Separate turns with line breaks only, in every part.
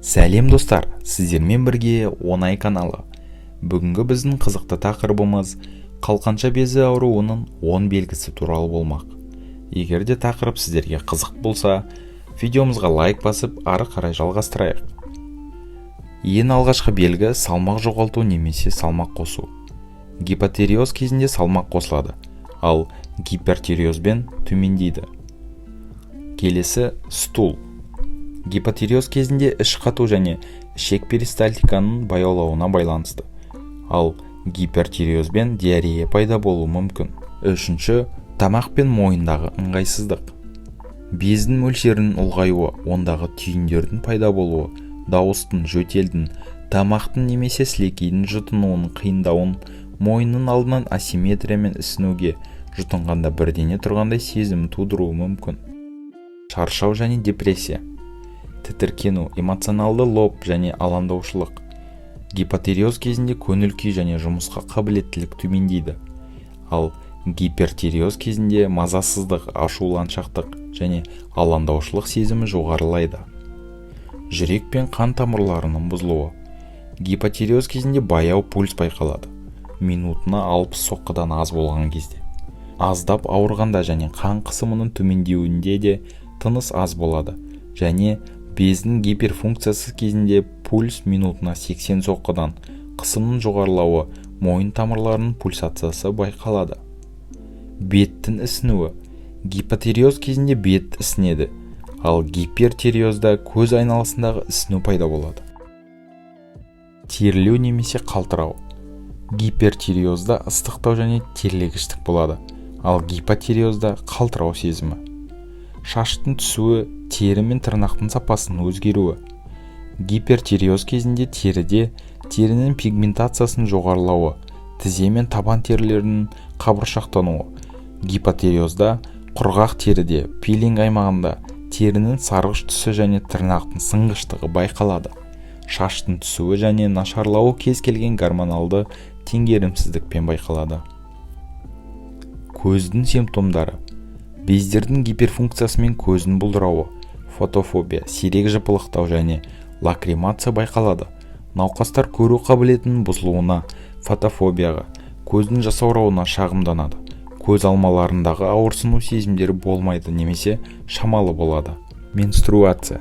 Сәлем, достар! Сіздермен бірге Оңай каналы. Бүгінгі біздің қызықты тақырыбымыз қалқанша безі ауруының 10 белгісі туралы болмақ. Егер де тақырып сіздерге қызық болса, видеомызға лайк басып, ары қарай жалғастырайық. Ең алғашқы белгі – салмақ жоғалту немесе салмақ қосу. Гипотиреоз кезінде салмақ қосылады, ал гипертиреозбен төмендейді. Келесі – стул. Гипотиреоз кезінде іш қату және ішек перистальтиканың баяулауына байланысты, ал гипертиреозбен диарея пайда болуы мүмкін. Үшінші – тамақ пен мойындағы ыңғайсыздық. Бездің мөлшерінің ұлғаюы, ондағы түйіндердің пайда болуы, дауыстың, жөтелдің, тамақтың немесе сілекейдің жұтынуының қиындауын, мойынның алдынан асимметрия мен ісінуге, жұтынғанда бірдеңе тұрғандай сезім тудыруы мүмкін. Шаршау және депрессия, тітіркену, эмоционалды лоп және алаңдаушылық. Гипотиреоз кезінде көңіл күй және жұмысқа қабілеттілік төмендейді, ал гипертиреоз кезінде мазасыздық, ашуланшақтық және алаңдаушылық сезімі жоғарылайды. Жүрек пен қан тамырларының бұзылуы. Гипотиреоз кезінде баяу пульс байқалады, минутына 60 соққыдан аз болған кезде, аздап ауырғанда және қан қысымының төмендеуінде де тыныс аз болады және бездің гиперфункциясы кезінде пульс минутына 80 соққыдан, қысымның жоғарылауы, мойын тамырларының пульсациясы байқалады. Беттің ісінуі. Гипотиреоз кезінде бет ісінеді, ал гипертиреозда көз айналасындағы ісіну пайда болады. Терлеу немесе қалтырау. Гипертиреозда ыстықтау және терлегіштік болады, ал гипотиреозда қалтырау сезімі. Шаштың түсуі, тері мен тырнақтың сапасының өзгеруі. Гипертиреоз кезінде теріде терінің пигментациясының жоғарылауы, тізе мен табан терілерінің қабыршақтануы, гипотиреозда құрғақ теріде, пилинг аймағында терінің сарғыш түсі және тырнақтың сынғыштығы байқалады. Шаштың түсуі және нашарлауы кез келген гормоналды теңгерімсіздікпен байқалады. Көздің симптомдары: бездердің гиперфункциясы мен көздің бұлдырауы, фотофобия, сирек жыпылықтау және лакримация байқалады. Науқастар көру қабілетінің бұзылуына, фотофобияға, көздің жасаурауына шағымданады. Көз алмаларындағы ауырсыну сезімдері болмайды немесе шамалы болады. Менструация: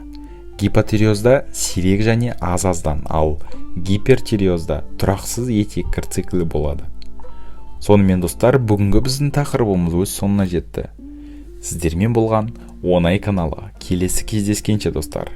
гипотиреозда сирек және аз-аздан, ал гипертиреозда тұрақсыз етеккір циклі болады. Сонымен, достар, бүгінгі біздің тақырыбымыз өз соңына жетті. Сіздермен болған Оңай каналы. Келесі кездескенше, достар!